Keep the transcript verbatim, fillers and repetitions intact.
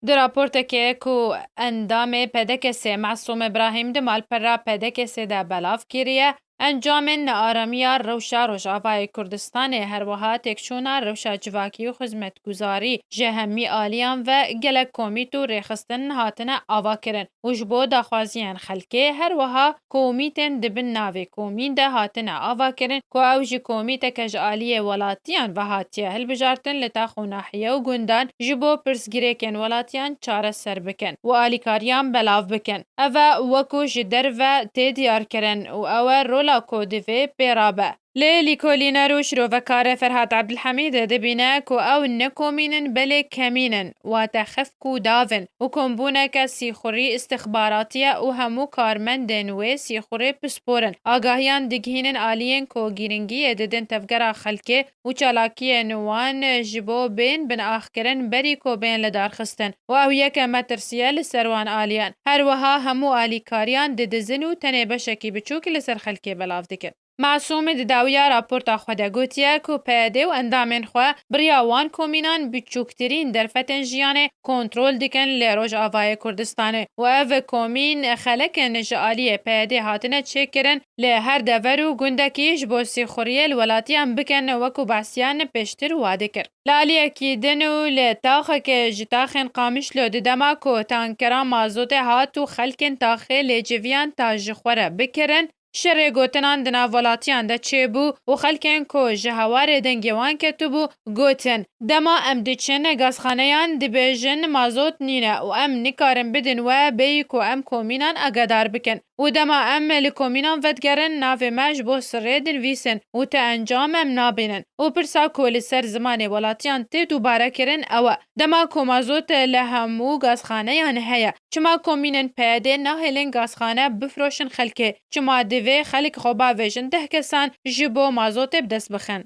Di raportekê ku endamê P D K S'ê Mesûm Îbrahîm di malpera P D K S'ê de belav kiriye, encamên nearamiya rewşa Rojavayê Kurdistanê, her wiha têkçûna rewşa civakî û xizmetguzarî ji hemî aliyan ve gelek komît û rêxistin hatine avakirin û ji bo daxwaziyên xelkê, her wiha komîtên di bin navê komîn de hatine avakirin ku ew jî komîteke ji aliyê welatiyan ve hatiye hilbijartin li tax û nahiye û gundan ji bo pirsgirêkên welatiyan çareser bikin û alîkariyan belav bikin. Ev e wekû ji derve tê diyarkirin û ew e rola ku divê pê rabe. Lê lîkolîner û şirovekar Ferhat Ebdilhemîd dibîne ku ew ne komîn in belê kemîn in, wate xefk û dav in û kombûneke sîxurî istixbaratî ye û hemû karmendên wê sîxurê pispor in. Agahiyan digihînin aliyên ku girîngiyê didin tevgera xelkê û çalakiyên wan ji bo bên binaxkirin berî ku bên lidarxistin û ew yek e metirsî ye li ser wan aliyan. Her wiha hemû alîkariyan didizin û tenê beşekî biçûk li ser xelkê belav dikin. Masûmî di dawiya raporta xwe de gotiye ku P Y D û endamên xwe bi riya wan komînan biçûktirîn derfetên jiyanê kontrol dikin li Rojavayê Kurdistanê û ev komîn xelek in ji aliyê P Y D hatine çêkirin li her dever û gundekî ji bo sîxuriyê li welatiyan bikin, wekû behsiyan pêştir wa dikir. Li aliyekî din û li taxeke ji taxên Qamişlo di dema ku tankera mazotê hat û xelkên taxê lê civiyan ta ji xwe re bikirin, şerê gotinan di nav welatiyan de çêbû û xelkên ku ji hewarê dengê wan ketibû, gotin, dema em diçin gazxaneyan dibêjin mazot nîne û em nikarin bidin we bêyî ku em komînan agadar bikin. Û dema em li komînan vedigerin, navê me ji bo sirrê dinivîsin û ti encam em nabînin. Û pirsa ku li ser zimanê welatiyan tê dubare kirin ew e, dema ku mazot li hemû gazxaneyan heye, çima komînên P Y D nahêlin gazxane bifroşin xelkê? Çima divê xelk xwe bavêjin deh kesan ji bo mazotê bi dest bixin?